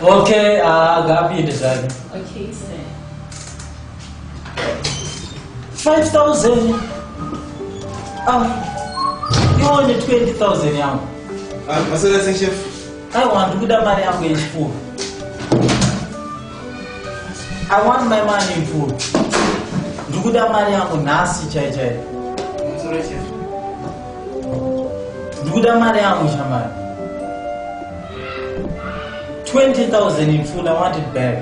Okay, ngapinde zvake. Okay, sir. 5000. Ah, ione 20,000 yangu. Ah, maswera sei, chef? Aiwa, ndikuda mari yangu yechipfuwo. I want my money in full. Ndikuda mari yangu nhasi chai chai. Maswera, chef. Ndikuda mari yangu, shamari. 20,000 in full, I want it back.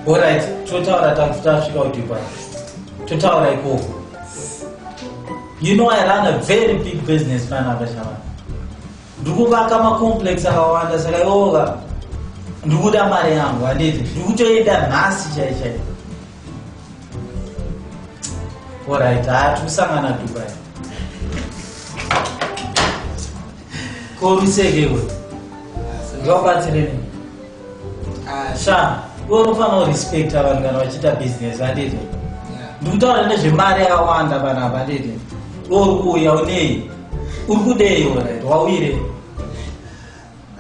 Alright, totaura tasvika kuDubai. Totaura ikoko. You know I run a very big business panapa, shamari. Ndikuvaka macomplex akawanda, saka iwoka ndikuda mari yangu, handiti? Ndikutoenda nhasi chai chai. Alright, haa, tikusangana Dubai. Korusekeko ngakubatsireni. Ah, Sha, iwe unofanira kurespecta vanhu kana vachiita business, handiti? Yeah. Ndikutaura nezvemari yakawanda panapa, handiti? Iwe uri kuuya unei? Uri kudei? Alright, wawire.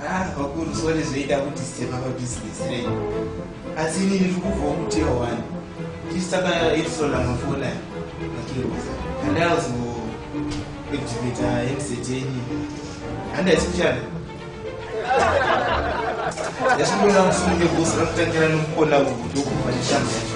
Ah, vakuru, sorry, zvoita kuti sema pabhizinesi renyu, asi inini ndiri kubvawo mutewa one tichisaka irisola mafoni aya makirosa andazoactivata handset yenyu, handaisi kushanda. Yasvindoda musunge bhosi rakutangira nomukona uku ndokubva neshamba yacho.